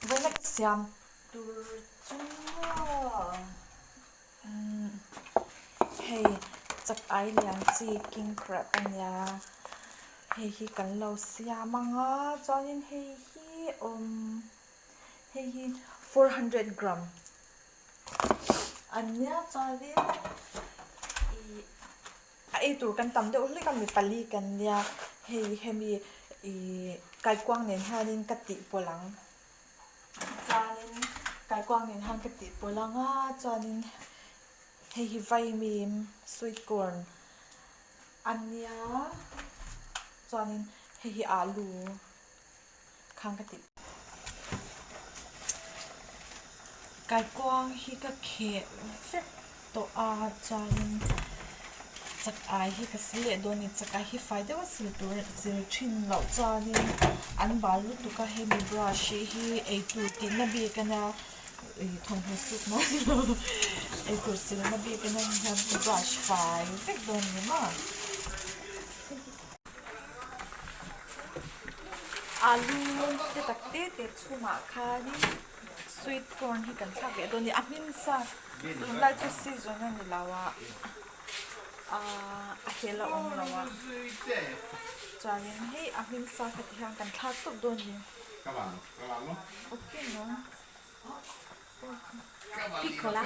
Vawiina ka siam tur chu maw hei chak ai lian chi king crab a nia hei hi kan lo siam ang a chuanin hei hi awm hei hi 400 gram a nia chuanin ih a ei tur kan tam deuh hlek a mi pali kan nia hei hemi ih kaikuang nen hianin ka tih pawlh ang chuanin kaikuang nen hian ka tih pawlh ang a chuanin hei hi vaimim sweet corn a nia chuanin hei hi alu khang ka tih. Kaikuang hi ka kheh vek tawh a chuanin chak ai hi ka sil leh dawn a ni chak ai hi fai deuh a sil tur sil thin loh chuanin an bal lutuk a hemi brush hi eitur tihna bik a nia ih thawmhnaw suk mai lo eitur silna bik a nia hei hian ka brush fai vek dawn a ni maw. Alu te tak te te chhungah khanin sweet corn hi kan thlak leh dawn a ni a hmin sa tunlai chu season a ni lo a ahh a hel a awm lo a chuanin hei a hmin sa kha ti hian kan thlak tawp dawn a ni okay no. Piccola?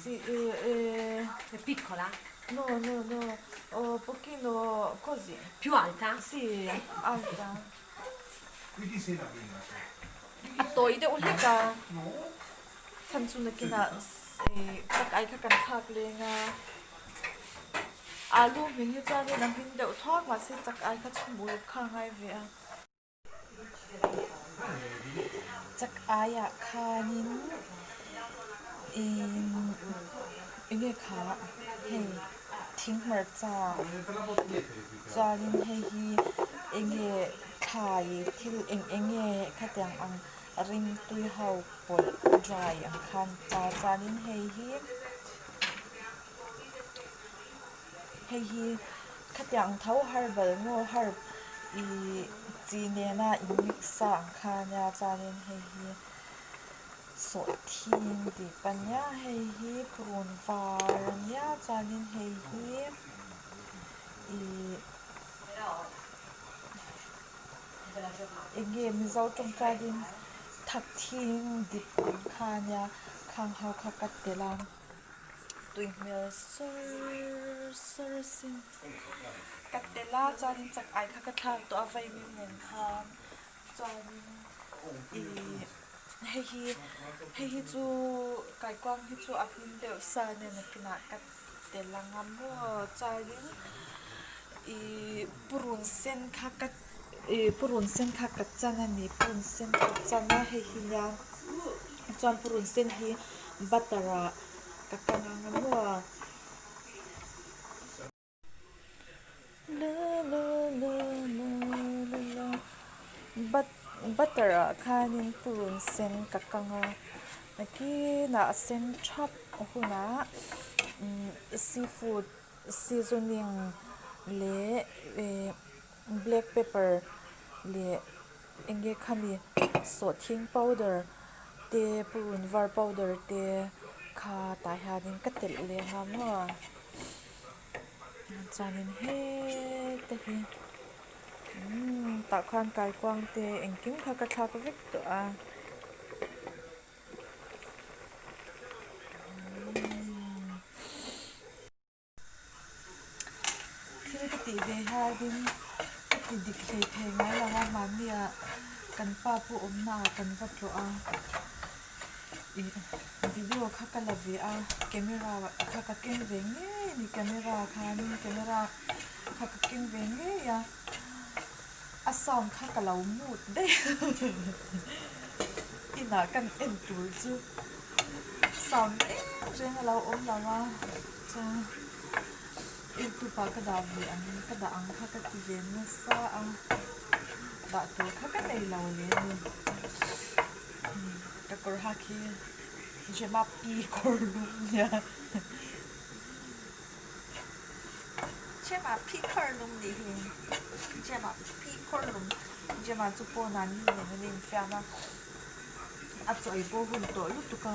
Sì, eh, È piccola? No, no, no, un pochino così. Più alta? Sì, alta. A tawi deuh hlek a, chhan chu nakinah chak ai kha kan thlak leng a, alu hmin hi chuanin a hmin deuh thuak mahse chak ai kha chhum uluk kha a ngai ve a. Chak aiah khanin eng nge kha hei thing hmarcha chuanin hei hi eng nge thlai thil eng eng nge khatiang ang ringtui ho pawlh dry ang khan ta chuanin hei hi. Hei hi khatiang tho herbal maw herb ih chi nena in mix sa ang kha ania chuanin hei hi sawhthing dip ania hei hi purun var ania chuanin hei hi ih eng nge mizo tawng chuanin thakthing dip ang kha ania khang ho kha ka telh a. Tui hmel sawr sawr asin. Ka tel a chuanin chak ai kha ka thlak tawh a vaimim nen khan chuanin ih hei hi hei hi chu kaikuang hi chu a hmin deuh sa nen nakinah ka tel ang a maw chuanin ih purun sen kha ka ih purun sen kha ka chan a ni purun sen ka chan a hei hi nia chuan purun sen hi. Butter ah ka kang ang a maw? Butter ah khanin purun sen ka kang a, nakinah a sen thap hunah seafood seasoning leh black pepper leh eng nge khami sawhthing powder te purun var powder te kha tah hianin ka telh leh ang a maw chuanin heta hi umm tah khan kaikuang te engkim kha ka thlak vek tawh a. Thil ka tih ve hianin ka ti dik hlei thei ngai lo a, mahni ah kan pa pawh awmna ah kan va tlawh a, ih video kha ka la ve a, camera kha ka keng ve ngei a ni, camera khanin camera kha ka keng ve ngei a, a sound kha ka lo mute daih a, inah kan en tur chu sound reng reng a lo awm lo a. Chuan youtube ah ka dah ve ang ka dah ang kha ka ti ve nasa a dah tur kha ka nei lo leh a ni ka kawr hak hi Gemma pi kawr lum nia Gemma pi kawr lum nih hi Gemma pi kawr lum Gemma chu pawnah ni nen an infiam a. A chaw ei pawh hun tawh lutuk a,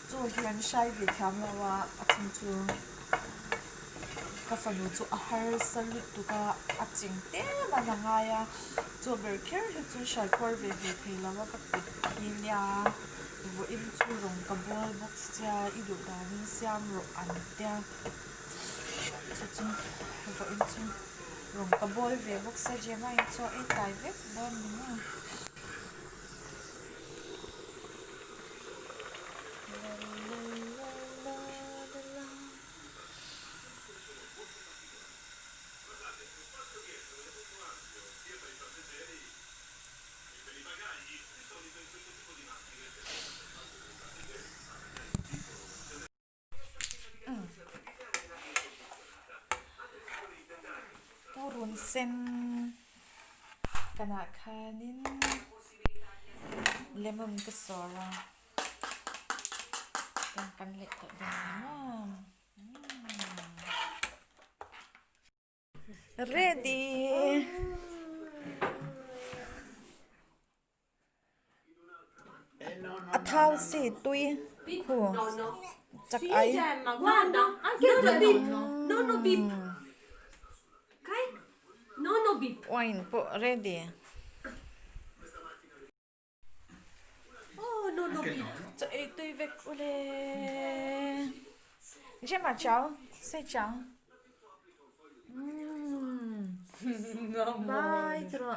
chaw hi an hrai ve thiam lo a, a chhan chu ka fanu chu a harsa lutuk a, a ching tlem a la ngai a, chaw ber kher hi chu hrai khuar ve ve thei lo a ka kut hi nia vawiin chu rawng ka bawl bawk sia i duh danin siam rawh an tia chu chu vawiin chu rawng ka bawl ve bawk sia Gemma in chaw ei tlai vek dawn ni maw. Purun sen kanah khanin lemon ka sawr a kan kan leh tawh dawn a ni maw. Ready. A thau si tui khu chak ai. Wine pawh ready. Chaw ei tui vek ule. Gemma ciao, say ciao. Bye tiro.